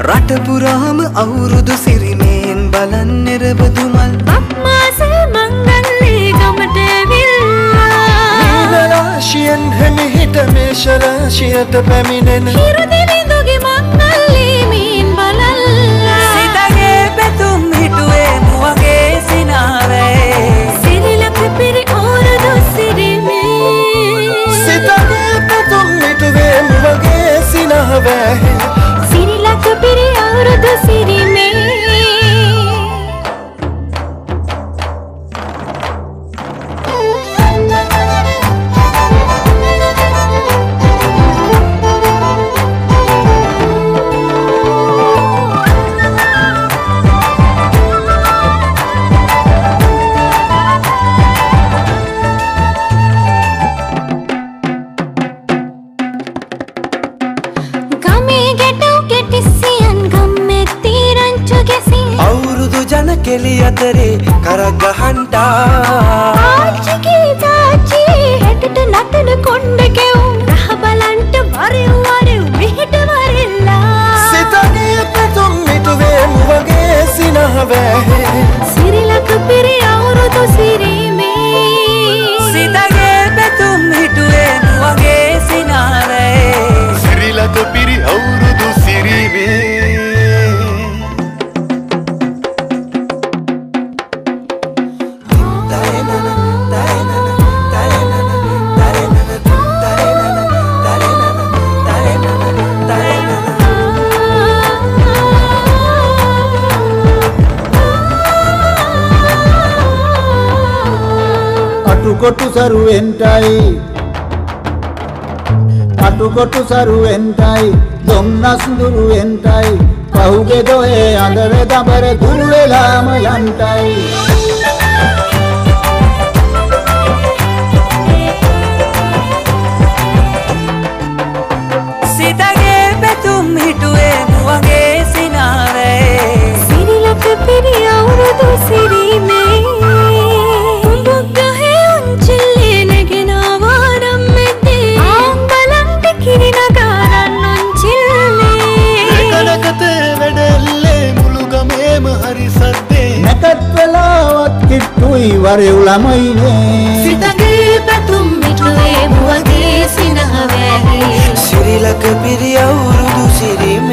රට පුරාම අවුරුදු සිරිමෙන් බලන් නිරබදු මල් බක්මාස මංගල්ලේ ගමට ඇවිල්ලා නීලරාශියෙන් හෙමිහිට මේෂ රාශියට පැමිණෙන හිරු දිලිඳුගේ මංගල්ලේ මීන් බලල්ලා සිතගේ පැතුම් හිටුවේ මුවගේ සිනාවේ සිරිලක පිරි අවුරුදු සිරිමේ සිතගේ පැතුම් හිටුවේ මුවගේ සිනහවේ සිරිලක පිරි අවුරුදු සිරිමේ. ගමේ ගැටව් ගැටිසියන් ගම්මැති රංචු ගැසින් අවුරුදු ජන කෙලි අතරේ කරක් ගහන්ටා ආච්චිගේ තාච්චියේ හැටට නටන කොණ්ඩ කෙවුම් රහ බලන්ට වරෙව් වරෙව් මෙහෙට වරෙල්ලා සිතගේ පැතුම් මිටුවේ මුවගේ සිනහවේ සිරිලක පිරි අවුරුදු සිරීමේ සිතගේ පැතුම් හිටුවේ මුවගේ සිනාවේ සිරිලක පිරි අවුරුදු සිරීමේ. අටුකොටු සරුවෙන්ටයි අටුකොටු සරුවෙන්ටයි දොම්නස් දුරුවෙන්ටයි පහුගේ දොහේ අඳර දඹර දුරු වෙලාම යන්ටයි. සිතගේ පැතුම් හිටුවේ මුවගේ සිනාවේ සිරිලක පිරි අවුරුදු සිරීමේ උඹුක් ගහේ උන්චිල්ලේ නැගෙනවා නම් මැද්දේ ආම් බලන්ට කිරි නගාරන් උන්චිල්ලේ එකනකතේ වැඩෙල්ලේ මුළු ගමේම හරි සද්දේ නැකත් වෙලාවත් කිට්ටුයි වරෙව් ළමයිනේ සිතගේ පැතුම් මිටුවේ මුවගේ සිනහවේ සිරිලක පිරි අවුරුදු සිරිමේ.